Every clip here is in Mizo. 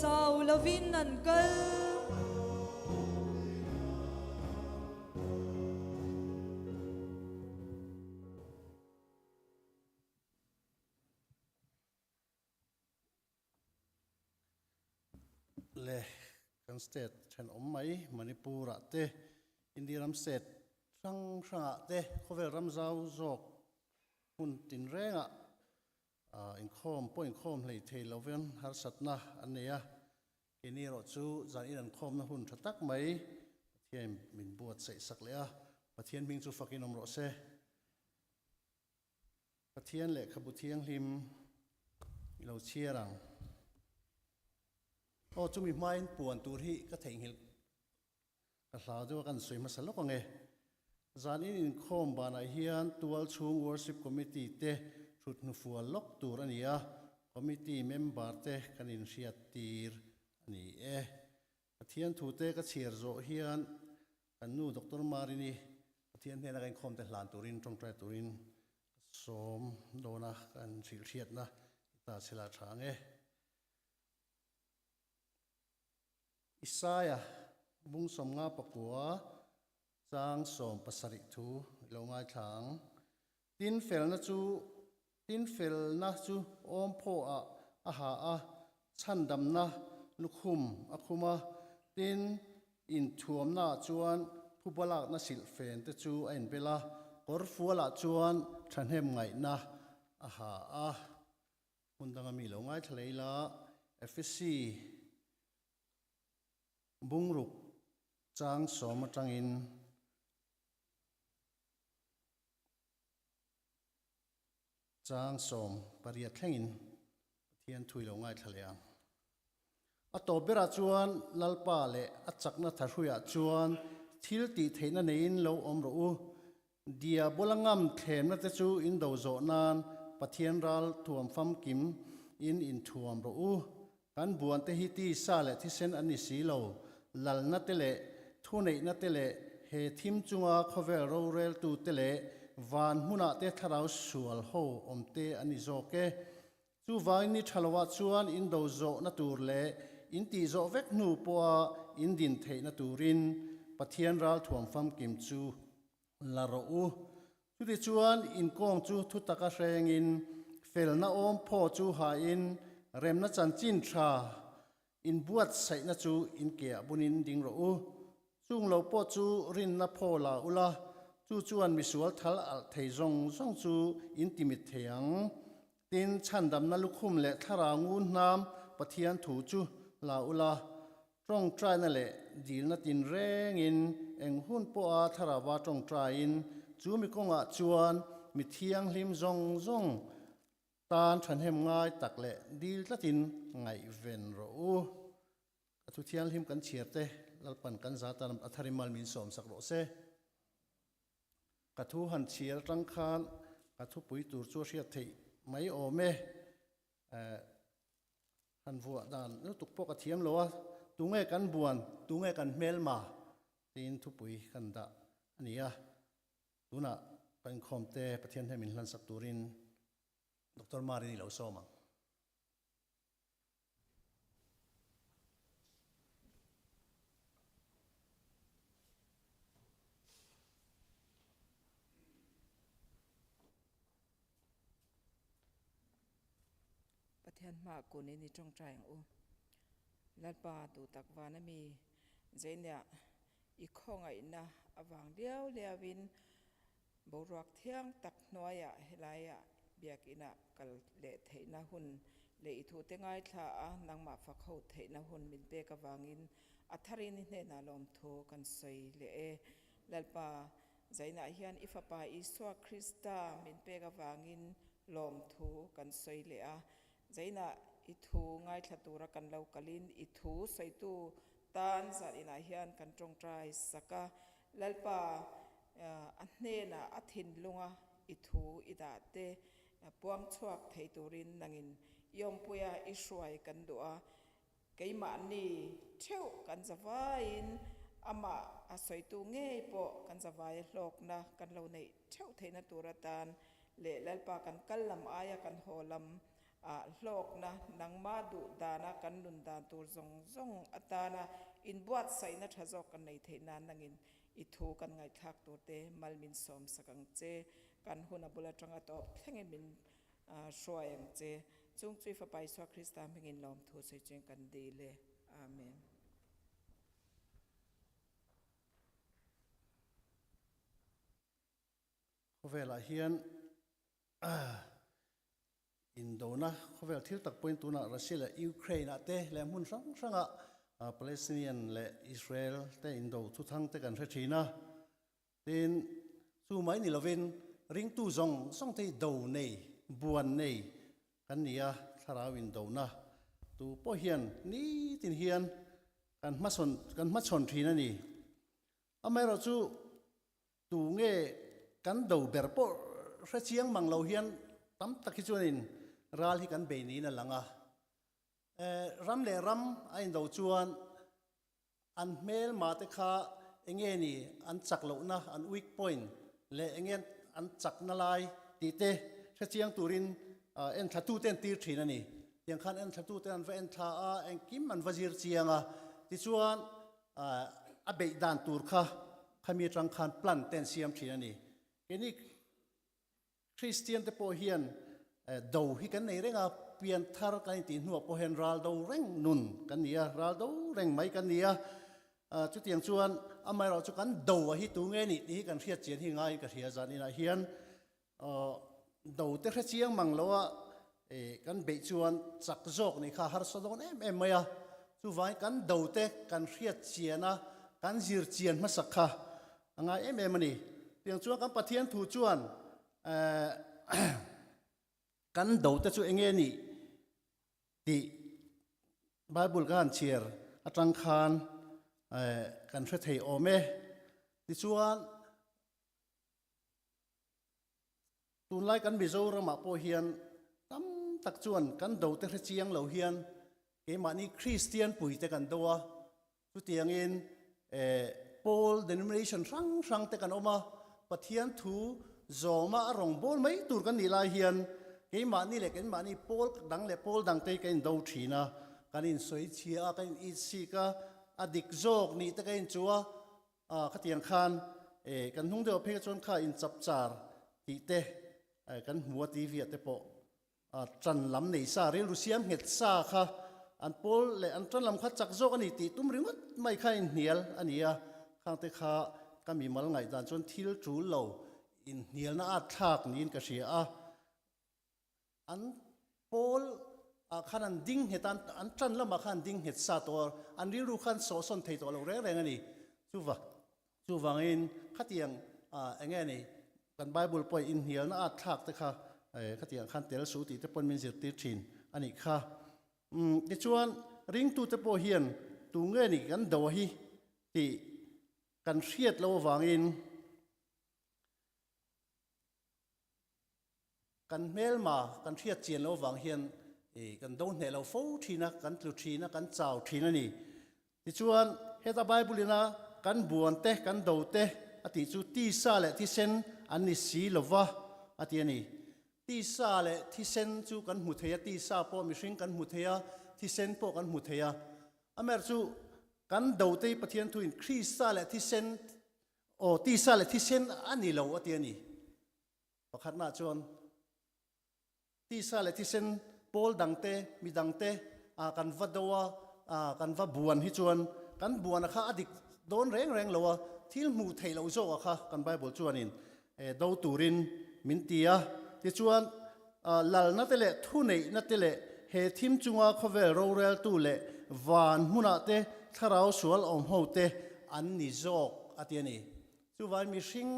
Chau lovin an kal. Le kan state thenawm mai Manipur ah te India ram state hrang hrang ah te khawvel ram zau zawk hmun tinreng ah inkhawm pawh inkhawm hlei thei lovin harsatna an nei a, keini erawh chu zan in an khawmna hun tha tak mai Pathian min buatsaih sak leh a, Pathian hming chu fakin awm rawh se. Pathian lehkhabu thianghlim i lo chhiar ang. Aw chumi hmain puan tur hi ka theihnghilh ka hlau deuh a kan sawi hmasa lawk ang e. Zan in inkhawm banah hian tual chhung Worship Committee te thut hnufual lawk tur a ni a, Committee member te kan inhriat tir a ni e. Pathian thute ka chhiar zawh hian kan nu Doctor Marini Pathian hnena ka inkhawm te hlan turin tawngtai turin ka sawm dawn a, kan hrilhhriatna i ta chhela tha ang e. Isaia bung 59 chang 70 thu i lo ngaithla ang. Tin felna chu tin felna chu awm phaw ah a ha a, chhandamna lukhum a khum a, tin inthuamna ah chuan phubalakna silhfen te chu a inbel a, kawrfual ah chuan thahnem ngaihna a ha a. Hmun danga mi lo ngaithla leh ila, Efesi bungruk chang sawm atangin Chang 18 thlengin Pathian thui lo ngaithla leh ang. A tawp berah chuan Lalpa leh a chakna thahruiah chuan thil tih theihna neiin lo awm rawh u. Diabola ngam thlemna te chu in do zawh nan Pathian ral thuam famkim in inthuam rawh u. Kan buan te hi tisa leh thisen an ni si lo, lalna te leh thuneihna te leh he thim chunga khawvel roreltu te leh van hmunah te thlarau sual ho awm te an ni zawk e. Chuvangin ni tha loah chuan in do zawhna tur leh in tih zawh vek hnu pawha in din theihna turin Pathian ralthuam famkim chu la rawh u. Chutichuan inkawng chu thu taka hrengin, felna awm phaw chu hain, remna chanchin tha inbuatsaihna chu inkeah bunin ding rawh u. Chung lo pawh chu rinna phaw la ula, chu chuan misual thal alh thei zawng zawng chu in timit thei ang. Tin, chhandamna lukhum leh thlarau ngun hnam Pathian thu chu la ula, Tawngtaina leh dilna tinrengin eng hun pawha thlarauva tawngtaiin chu mi kawngah chuan mi thianghlim zawng zawng tan thahnem ngai tak leh dil tlatin ngaihven rawh u. Ka thu thianghlim kan chhiar te Lalpan kan za tan a thar imal min sawmsak rawh se. Ka thu han chhiar atang khan ka thupui tur chu a hriat theih mai awm e. Han vuah dan lutuk pawh ka thiam lo a, tunge kan buan, tunge kan hmelma tiin thupui kan dah a ni a. Tunah kan inkhawm te Pathian hnem in hlansak turin Doctor Marini lo sawm ang. Pathian hmaah kunin i tawngtai ang u. Lalpa duhtak vana mi zeinia i khawngaihna avang liau liauin boruak thiang tak hnuaiah helaiah biakinah kal leh theihna hun leh i thute ngaithla a nangmah fak ho theihna hun min pek avangin a tharin i hnenah lawmthu kan sawi leh e. Lalpa Zainah hian i Fapa Isua Krista min pek avangin lawmthu kan sawi leh a. Zainah i thu ngaithla tura kan lo kalin i thu sawitu tan zaninah hian kan tawngtai sak a. Lalpa a hnenah a thinlunga i thu i dah te puang chhuak thei turin nangin i awmpuia i hruai kan duh a. Keimahni theuh kan zavaiin amah a sawitu ngei pawh kan zavaia hlawkna kan lo neih theuh theihna tur atan leh Lalpa kan kal lam aia kan haw lam Ah hlawkna, nangmah duh dana kan nun dan tur zawng zawng atana inbuatsaihna tha zawk kan nei theih nan nangin i thu kan ngaihthlak turte mal min sawmsak ang che. Kan hun a bul atanga tawp thlengin min hruai ang che. Chung chu i Fapa Isua Krista hmingin lawmthu sawi chuan kan dil e. Amen. Khawvelah hian indona khawvel thil tak pawhin tunah Russia leh Ukraine ah te leh hmun hrang hrangah Palestinian leh Israel te indo thuthang te kan hre thin a. Tin, chu mai ni lovin ringtu zawng zawng te hi do nei, buan nei kan ni a, thlarau indona tu pawh hian nitin hian kan hmasawn kan hmachhawn thin a ni. Amaherawhchu Tu nge kan do ber pawh hre chiang mang lo hian tam tak hi chuanin ral hi kan bei niin a lang a. Ram leh ram a indo chuan an hmelma te kha enge ni an chak lohna, an weak point leh enge an chakna lai tih te hre chiang turin enthlatu te an tir thin a ni. Tiang khan enthlatu te an va enthla a, engkim an va zir chiang a. Tichuan a beih dan tur kha khami atang khan plan te an siam thin a ni. Keini Kristian te pawh hian do hi kan nei reng a, pian thar kan intih hnuah pawh hian ral do reng nun kan ni a, ral do reng mai kan ni a. Chutiang chuan amaherawh chu kan do a hi tu nge nih tih hi kan hriat chian hi ngaiin ka hria zan inah hian Do te hre chiang mang lo a, kan beih chuan chak zawk nih kha harsa dawn em em mai a. Chuvangin kan do te kan hriat chian a, kan zir chian hmasak kha a ngai em em a ni. Tiang chuan kan Pathian thu chuan kan do te chu eng nge nih tih Bible ka han chhiar atang khan kan hre thei awm e. Tichuan. Tunlai kan Mizoramah pawh hian tam tak chuan kan do te hre chiang lo hian keimahni Kristian pui te kan do a, chutiangin pawl denomination hrang hrang te kan awm a, Pathian thu zawma a rawngbâwl mai tur kan nih lai hian keimahni leh keimahni pawl dang leh pawl dang te kan indo thin a, kan insawi chhia a, kan in itsik a, a dik zawk nih te kan inchuh a, A, khatiang khan e, kan hnung deuh phei chuan kha in chap char tih te kan hmu a TV ah te pawh a tan lam nei sa rilru siam nghet sa kha an pawl leh an tan lam kha chak zawk a ni tih tum ringawt mai kha inhnial a ni a, khang te kha ka mimal ngaihdan chuan thil tul lo inhnialna at thlak niin ka hria a. An pawl ah khan an ding nghet a, an tan lamah khan an ding nghet sa tawh a, an rilru khan sawhsawn thei tawh lo reng reng a ni. Chuva, chuvangin khatiang ah eng nge ni, kan Bible pawh inhnialna at thlak te kha khatiang khan tel suh tih te pawn min zirtir thin a nih kha. Umm tichuan ringtute pawh hian tu nge ni kan do hi tih kan hriat loh avangin, Kan hmelma kan hriat chian loh avang hian kan do hneh lo fo thin a, kan tlu thin a, kan chau thin a ni. Tichuan, heta Bible ina kan buan te, kan do te a tih chu tisa leh thisen an ni si lova a ti a ni. Tisa leh thisen chu kan hmu thei a, tisa pawh mihring kan hmu thei a, thisen pawh kan hmu thei a. Amaherawhchu chu kan do te hi Pathian thuin Krista leh thisen, aw tisa leh thisen a ni lo a ti a ni. Pakhatnaah chuan tisa leh thisen pawl dangte, mi dangte kan va do a, kan va buan hi chuan kan buana kha a dik dawn reng reng lo a, thil hmuh theih loh zawkah kha kan Bible chuanin do turin min ti a. Tichuan, lalna te leh thuneihna te leh he thim chunga khawvel roreltu leh van hmunah te thlarau sual awm ho te an ni zawk a ti a ni. Chuvangin mihring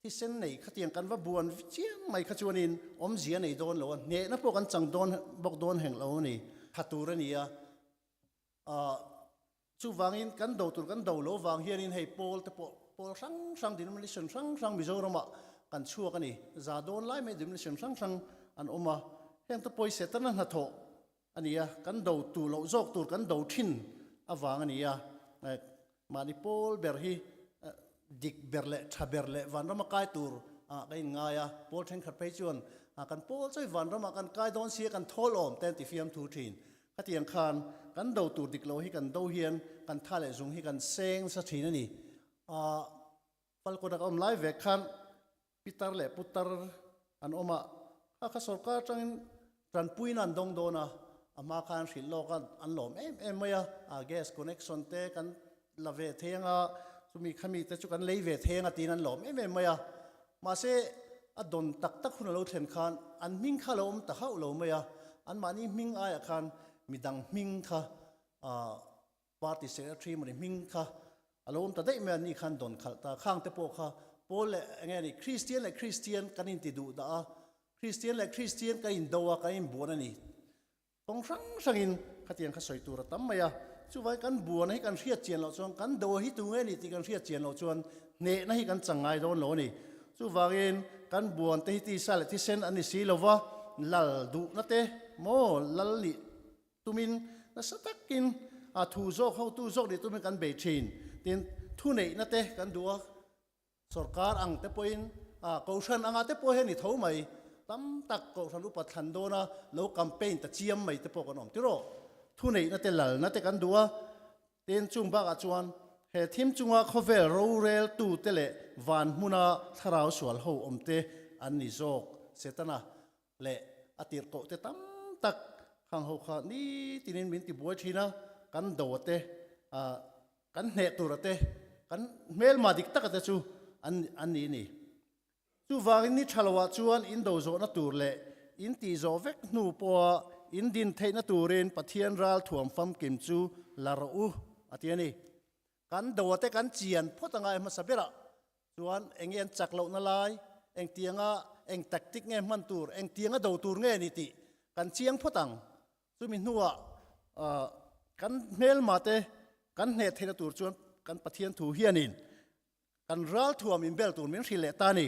Thisen nei khatiang kan va buan chiang mai kha chuanin awmzia nei dawn lo a, hnehna pawh kan chang dawn bawk dawn heng lo a ni. Tha tur a ni a, ah chuvangin kan do tur kan do lo vang hianin hei pawl te pawh pawl hrang hrang denomination hrang hrang Mizoramah kan chhuak a ni. Za dawn lai mai denomination hrang hrang an awm a, heng te pawh hi Setana hnathawh a ni a, kan do tur loh zawk tur kan do thin avang a ni a, mahni pawl ber hi dik ber leh tha ber leh vanrama kai tur ah ka inngai a, pawl thenkhat phei chuan A kan pawl chawi vanramah kan kai dawn sia kan thawl awm te an ti fiamthu thin. Khatiang khan kan do tur dik lo hi kan do hian kan tha leh zung hi kan seng nasa thin a ni. A Falkawn a ka awm lai vek khan Pitar leh Putar an awm a, kha kha sorkar atangin tanpuina an dawng dawn a, a hma khan hrilh lawk a an lawm em em mai a, a gas connection te kan la ve thei anga chumi khami te chu kan lei ve thei anga tiin an lawm em em mai a, mahse a dawn tak tak hun a lo thlen khan an hming kha a lo awm ta hauh lo mai a, anmahni hming aiah khan midang hming kha ah Party Secretary mawni hming kha a lo awm ta daih mai a, ni khan dawn khalh ta. Khang te pawh kha Paul leh eng nge ni Kristian leh Kristian kan inti duh dah a, Kristian leh Kristian kan indo a, kan inbuan a ni. Kawng hrang hrangin khatiang kha sawi tur a tam mai a, chuvangin kan buan hi kan hriat chian loh chuan kan do hi tu nge ni tih kan hriat chian loh chuan hnehna hi kan chang ngai dawn lo a ni. Chuvangin kan buan te hi tisa leh thisen an ni si lo va, lal duhna te maw lal nih Tumin nasa takin a thu zawk hotu zawk nih tumin kan bei thin. Tin, thuneihna te kan duh a, sorkar ang te pawhin a kohhran anga te pawh hian i tho mai. Tam tak kohhran upa thlan dawna lo campaign ta chiam mai te pawh kan awm tiraw. Thuneihna te lalna te kan duh a, tin chung bakah chuan he thim chunga khawvel roreltu te leh van hmuna thlarau sual ho awm te an ni zawk Setana leh a tirhkoh te tam tak khang ho kha nitinin min ti buai thin a, kan do a te, ah kan hneh tur a te, kan hmelma dik tak a te chu an an ni ni. Chuvangin ni tha loah chuan in do zawhna tur leh in tih zawh vek hnu pawha in din theihna turin Pathian ral thuam famkim chu la rawh u a ti a ni. Kan do a te kan chian phawt angai hmasa berah Chuan eng nge an chak lohna lai, engtianga eng tactic nge hman tur, engtianga do tur nge ni tih kan chiang phawt ang. Chumi hnuah kan hmelma te kan hneh theihna tur chuan kan Pathian thu hianin kan ralthuam inbel tur min hrilh leh ta a ni.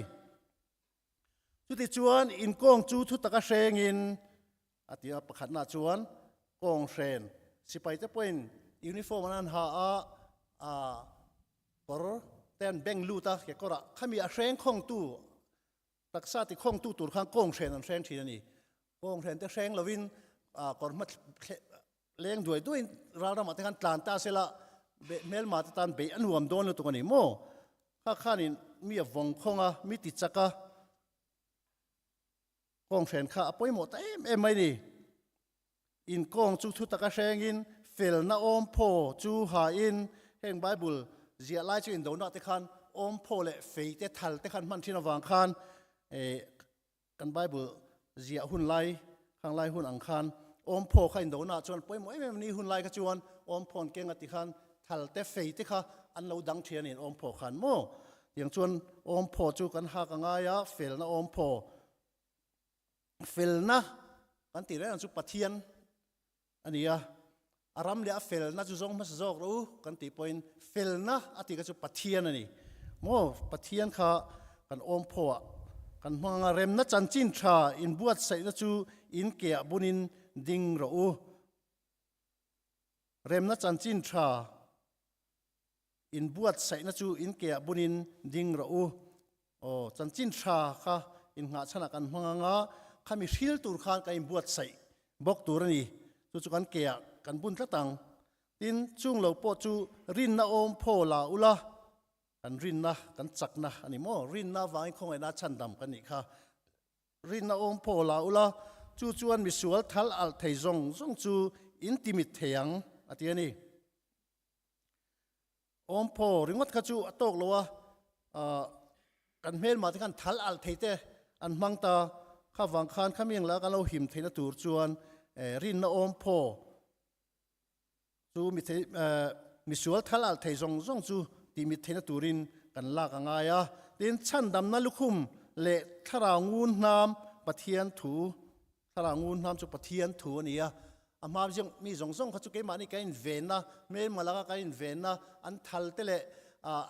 Chutichuan inkawng chu thu taka hrengin a ti a, pakhatna chuan kawng hren sipai te pawhin uniform an han ha a, ah kawr te an beng lut a, kekawrah khami a hreng khawngtu taksa ti khawngtu tur khan kawng hren an hreng thin a ni. Kawng hren te hreng lovin ah kawr hma Leng duai duaiin ral ramah te khan tlan ta sela hmelma te tan beih a nuam dawn lutuk a ni maw? Kha khanin mi a vawng khawng a, mi ti chak a, kawng hren kha a pawimawh ta em em mai ni. Inkawng chu thu taka hrengin felna awm phaw chu hain heng Bible ziah lai chu indonah te khan awm phaw leh fei te thal te khan hman thin avang khan Kan Bible ziah hun lai, khang lai hun ang khan awmphaw kha indonaah chuan pawimawh em em ni hun lai kha chuan awmphawn keng a ti khan thal te fei te kha an lo dang thian in awmphaw khan maw? Tiang chuan awmphaw chu kan hak a ngai a, felna awmphaw, felna kan tih reng ang chu Pathian a ni a, a ram leh a felna chu zawng hmasa zawk rawh u kan tih pawhin felna a tih kha chu Pathian a ni. Maw Pathian kha kan awm phawh kan hmang anga remna chanchin tha inbuatsaihna chu in keah bunin ding rawh u. Remna chanchin tha Inbuatsaihna chu in keah bunin ding rawh u. Aw, chanchin tha kha innghahchhanah kan hmang anga, khami hril tur khan kan inbuatsaih bawk tur a ni. Chu chu kan keah kan bun tlat ang. Tin, chung lo pawh chu rinna awm phaw la ula, kan rinna, kan chakna a ni maw? Rinna avangin khawngaihna chhandam kan nih kha. Rinna awm phaw la ula, chu chuan misual thal alh thei zawng zawng chu in timit thei ang, a ti a ni. Awmphaw ringawt kha chu a tawk lo a, kan hmelmah te khan thal alh thei te an hmang ta, kha vang khan khami engla kan lo him theihna tur chuan rinna awmphaw chu mi thei misual thal alh thei zawng zawng chu tih mit theihna turin kan lak a ngai a, tin chhandamna lukhum leh thlarau ngun hnam Pathian thu Thlarau ngun hnam chu Pathian thu a ni a, a hma ziang mi zawng zawng kha chu keimahni kan invenna, hmelma laka kan invenna, an thal te leh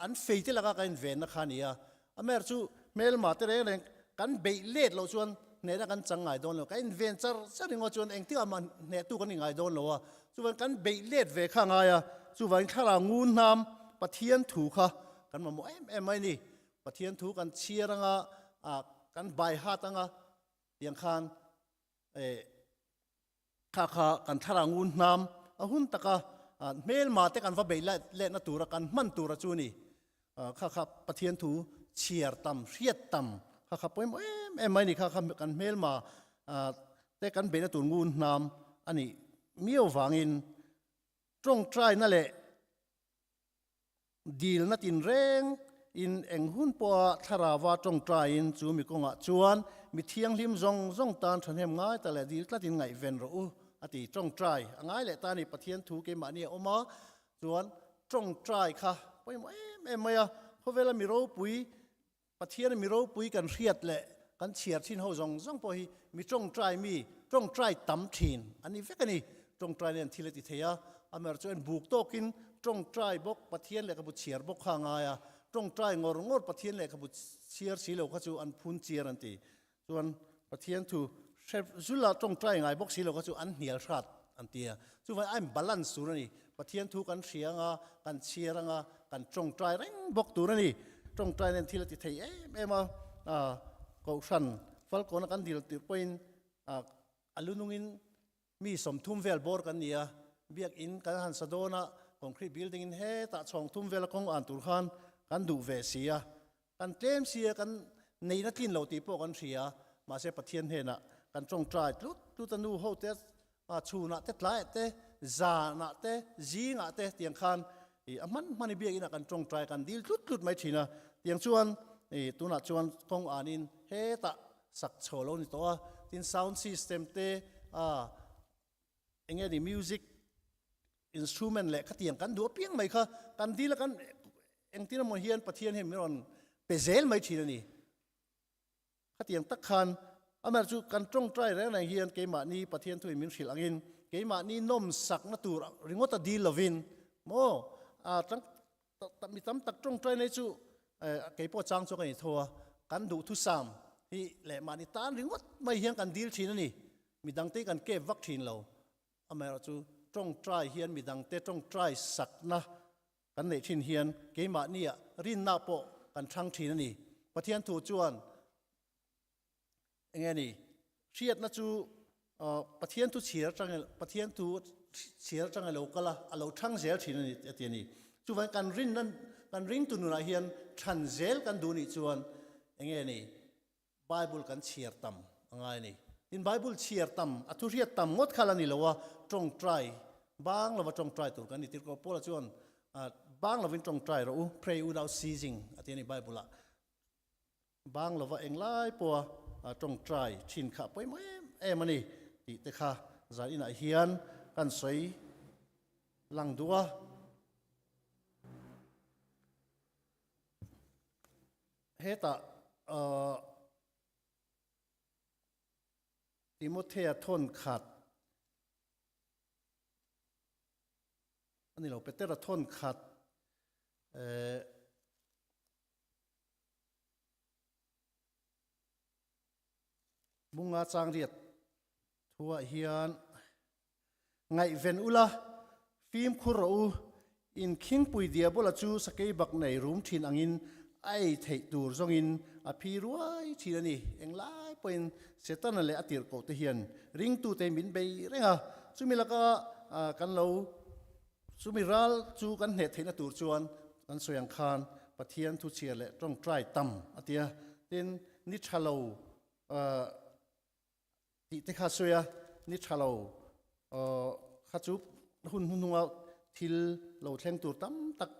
an fei te laka kan invenna kha a ni a. Amaherawhchu chu hmelma te reng reng kan beih let loh chuan hnehna kan chang ngai dawn lo, kan inven char char ringawt chuan engtikah mah hnehtu kan ni ngai dawn lo a, chuvangin kan beih let ve kha a ngai a, chuvangin thlarau ngun hnam Pathian thu kha kan mamawh em em mai a ni. Pathian thu kan chhiar anga, kan bai hat anga. Tiang khan eh kha kha kan thlarau ngun hnam a hun taka hmelma te kan va bei letna tura kan hman tura chu ni. Kha kha Pathian thu chhiar tam, hriat tam kha kha pawimawh em em mai ni. Kha kha kan hmelma te kan beihna tur ngun hnam a nih miau vangin tawngtaina leh Dilna tinreng in eng hun pawha thlarauva tawngtaiin chu mi kawngah chuan mi thianghlim zawng zawng tan thahnem ngai ta leh dil tlatin ngaihven rawh u a ti. Tawngtai a ngai leh ta a ni. Pathian thu keimahni a awm a chuan tawngtai kha pawimawh em em mai a. Khawvela mi ropui Pathian mi ropui kan hriat leh kan chhiar thin ho zawng zawng pawh hi mi tawngtai mi, tawngtai tam thin an ni vek a ni. Tawngtai nen thil a ti thei a, amaherawhchu chuan buk tawkin tawngtai bawk Pathian lehkhabu chhiar bawk kha a ngai a, tawngtai ngawr ngawr Pathian lehkhabu chhiar si lo kha chu an phun chiar an ti. Chuan Pathian thu hre zula tawngtai ngai bawk si lo kha chu an hnial hrat an ti a. Chuvangin a in balance tur a ni. Pathian thu kan hria anga, kan chhiar anga, kan tawngtai reng bawk tur a ni. Tawngtai nen thil a ti thei em em a, Kohhran Falkawna kan dil tirh pawhin a lunungin Mi 30 vel bawr kan ni a, biakin kan han sa dawn a, concrete building in hetah chhawng thum vela kawng an tur khan kan duh ve si a, kan tlem si a, kan neihna tlin lo tih pawh kan hria, mahse Pathian hnenah kan tawngtai tlut tlut a, nu ho te chhunah te tlaiah te zanah te zingah te tiang khan i a hman hman i biakinah kan tawngtai kan dil tlut tlut mai thin a, tiang chuan i tunah chuan kawng anin hetah sak chho lo ni tawh a, tin sound system te a eng nge ni music instrument leh khatiang kan duh apiang mai kha kan dil a kan engtin emaw hian Pathian hian min rawn pe zel mai thin a ni. Khatiang tak khan amaherawhchu chu kan tawngtai reng reng hian keimahni Pathian thuin min hrilh angin keimahni nawm sakna tur ringawt a dil lovin maw a tang Mi tam tak tawngtai nei chu kei pawh chang chuan ka ni tho a, kan duhthusam hi leh mahni tan ringawt mai hian kan dil thin a ni. Midangte hi kan kep vak thin lo. Amaherawhchu tawngtai hian midangte tawngtai sakna kan neih thin hian keimahniah rinna pawh kan thang thin a ni. Pathian thu chuan Enge ni? Hriatna chu Pathian thu chhiar atang Pathian thu chhiar atang a lo kal a, a lo thang zel thin a ni a ti a ni. Chuvangin kan rinna kan ringtu nunah hian than zel kan duh nih chuan enge ni? Bible kan chhiar tam a ngai a ni. Tin Bible chhiar tam, a thu hriat tam ngawt kha la ni lo a, tawngtai bang lova tawngtai tur kan ni. Tirhkoh Paula chuan bang lovin tawngtai rawh u, pray without ceasing a ti a ni Bible ah. Bang lova englai pawha tawngtai thin kha a pawimawh em em a ni tih te kha zan inah hian kan sawi lang duh a. Hetah Timothea thawn khat a ni lo, Petera thawn khat Bunga changriat thuah hian ngaihven ula, fimkhur rawh u, inkhingpui diabola chu sakei bak nei rum thin angin a ei theih tur zawngin a phi ruai thin a ni. Englai pawhin Setana leh a tirhkoh te hian ringtute min bei reng a, chumi laka kan lo Chumi ral chu kan hneh theihna tur chuan kan sawi ang khan Pathian thu chhiar leh tawngtai tam a ti a, tin ni tha lo tih te kha sawi a, ni tha lo kha chu hun hnuhnunga thil lo thleng tur tam tak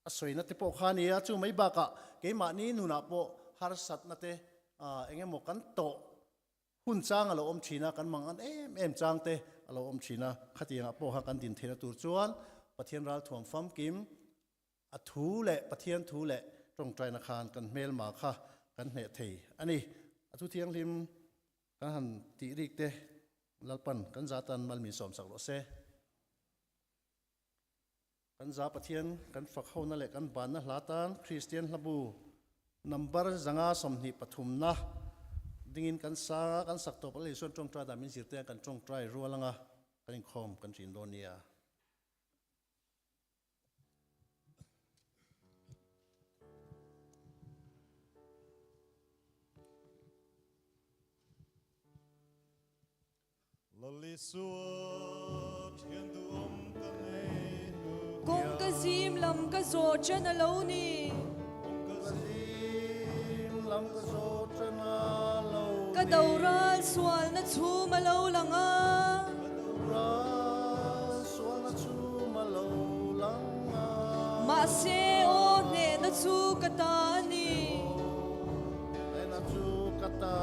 a sawina te pawh kha a ni a, chu mai bakah keimahni nunah pawh harsatna te eng emaw kan tawh Hun chang a lo awm thin a, kan mang an em em chang te a lo awm thin a, khatiangah pawh khan kan din theihna tur chuan Pathian ralthuam famkim a thu leh Pathian thu leh tawngtaina khan kan hmelma kha kan hneh thei a ni. A thu thianghlim kan han tih rik te Lalpan kan za tan mal min sawmsak rawh se. Kan za Pathian kan fak hona leh kan banna hla tan Kristian hlabu number 123 na dingin kan sang a, kan sak tawp a lei chuan tawngtai dan min zirte a kan tawngtai rual anga kan inkhawm kan ṭin dawn nia. Lalisua thian duhawm ka nei hnu hian. Kawng ka zim lam ka zawh ṭan a lo ni. Kawng ka zim lam ka zawh ṭan a lo ni. Ka doral sualna chhum a lo lang a. Ka doral sualna chhum a lo lang a. Mahse aw hnehna chu ka ta a ni. Hnehna chu ka ta.